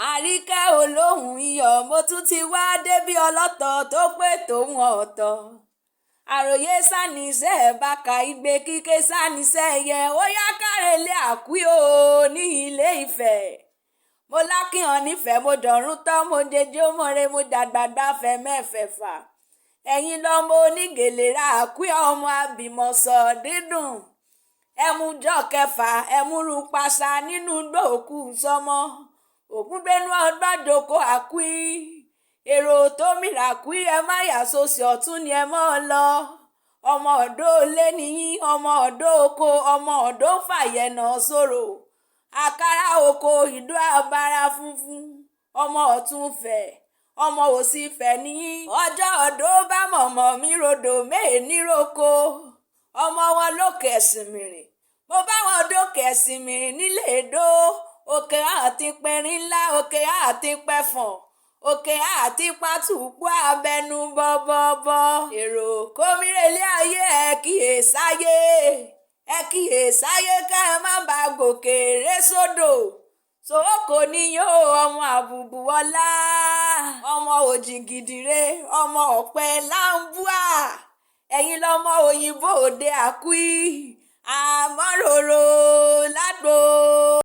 Àríkẹ́ olóhùn iyọ̀, mo tún ti wá débi ọlọ́tọ̀ tó pé tòun ọ̀tọ̀. Àròyé sáníṣẹ́ bàkà igbe kíké sáníṣẹ́ yẹ ó yá kárẹ̀lé àkúí o ní Ilé Ifẹ̀. Mo lákìhàn nífẹ̀ẹ́, mo dọ̀rùn tán, mo jẹjẹ́ ó mọ̀re, mo dàgbàgbà fẹ́ mẹ́fẹ̀ẹ̀fà. Ẹ̀yin lọ́mọ onígèlè ra àkúí, ọmọ àbímọ̀sọ̀ dídùn. Ẹmújọ́ kẹfà, ẹmúrú pàṣà nínú gbòòkú sọmọ. Ògúngbẹ́nu ọgbọ́dọ̀kọ àkúí. Èrò tó mìíràn àkúí, ẹ má yà sósì, ọ̀tún ni ẹ mọ́ ọ lọ. Ọmọ ọ̀dọ́ olé nìyí, ọmọ ọ̀dọ́ oko, ọmọ ọ̀dọ́ fàyẹ̀nà sọ̀rọ̀. Àkàrà oko ìdó abara funfun, ọmọ ọ̀tún fẹ̀, ọmọ òsì fẹ̀ nìyí. Ọjọ́ ọ̀dọ́ bá mọ̀mọ́ mi rodò mẹ́ẹ̀ níroko. Ọmọ wọn lókè ẹ̀sìn mìrìn. Mo bá wọn dókè ẹ̀sìn mìrìn nílé èdò. Òkè àti pẹ̀rín ńlá, òkè àti pẹ̀fọ̀n, òkè àti pàtùpù abẹnú bọ́bọ́bọ́. Èrò kómírèlé ayé, ẹ kíyè sáyé, ẹ kíyè sáyé ká ẹ má bàa gòkè ré sódò. Sòókò níyó, ọmọ àbùbù ọlá, ọmọ òjìgìdìrẹ, ọmọ ọ̀pẹ láǹbùà. Ẹ̀yin lọmọ òyìnbó òde àkúí àmọ́ròrò lágbo.